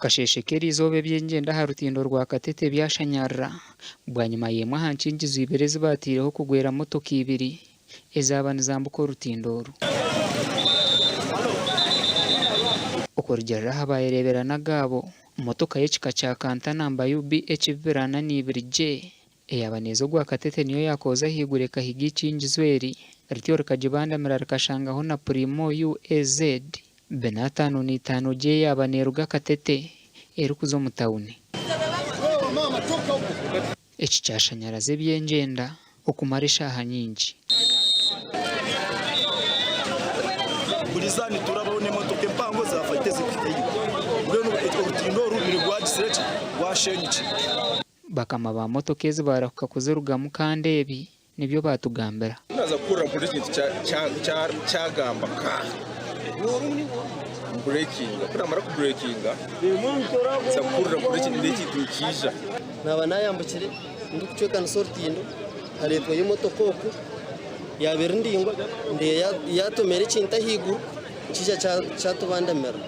Akasheeshe k'eriizooba eby'engyenda aha rutindo rwa Katete byashanyarara bwanyima y'emwe aha nkingizo ibiri ezi baateireho kugwera motoka ibiri ezaaba nizambuka orutindo oru. Okurugiirira aha baayereebera n'agaabo, motoka y'ekika kya Kanta namba UBH 242J eyaaba neeza ogwa Katete niyo yaakooza ahaiguru ekahiga eikingizo eri rityo rikagibandamira rikashangaho na Premio UAZ 455J eyaaba neeruga Katete erikuza omu tauni. Eki kyashanyaraza eby'engyenda okumara eshaaha nyingi. Buri izooba niturabaho n'emotoka empango za fayita ezirikuhikayo. Mbwenu orutindo oru rwagizire ki? Rwashenyukire. Bakama ba motoka ezi baarahuka kuzirugamu kandi ebi nibyo baatugambira. Naaza kuhurira mpurira ekintu kyagamba ka mburekinga ku naamara kuburekinga nza kuhurira mpurira ekintu n'ekintu nikiija. Naaba naayambukire ndikucwekanisa orutindo hareetwayo emotoka oku yaaba eri ndaingwa ndeeba yaatomera ekintu ahaiguru kiija kyatubandamira.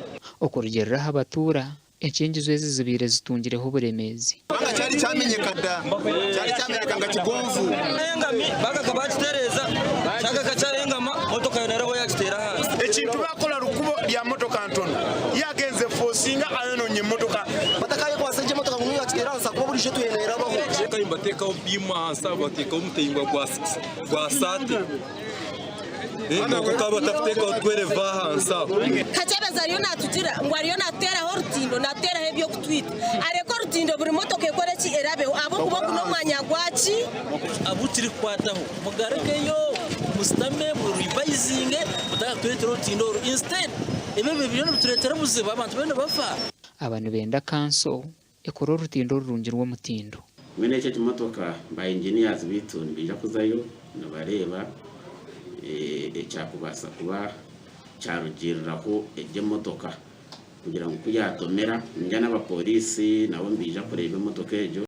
Okurugiirira aha batuura, Enkyengizo ezi zibaire zitungireho oburemeezi. Kubanga kyari kyamenyeka da, kyari kyamenyeka nga kigonvu. Engami bakaka bakitereeza, kyakaka kyahengama, motoka yoona eraba yakiteera ahansi. Ekintu bakola rukubo lya motoka ntono, yagenze forcinga ayononye emotoka. Batakayekwasa egyo emotoka ngu niyo yakiteera ahansi ahakuba burijo twena erabaho. Kandi nibateekaho biimu ahansi aho bateekaho omutayimbwa gwa saate. Kwonka batakuteekaho twereva ahansi aho. Kakyebezi ariyo natugira ngu ariyo natuteeraho orutindo, natuteeraho eby'okutwita. Areke orutindo buri motoka ekore ki? Erabeho ahabw'okuba ogu n'omwanya gwaki? Abu kirikukwataho mugarukeyo musitame murivayizinge mutakatureetera orutindo oru instead ebi biriyo nibitureetera obuzibu abantu bariyo nibafa. Aba nibenda kanso ekore orutindo rurungi rw'omutindo. Mbwenu ekyo ekimotoka ba engineers baitu nibaija kuzayo nibareeba ekyakubaasa kuba kyarugiiriraho egyo emotoka kugira ngu ku yaatomera ningira n'abapooriisi nabo nibaija kureeba emotoka egyo.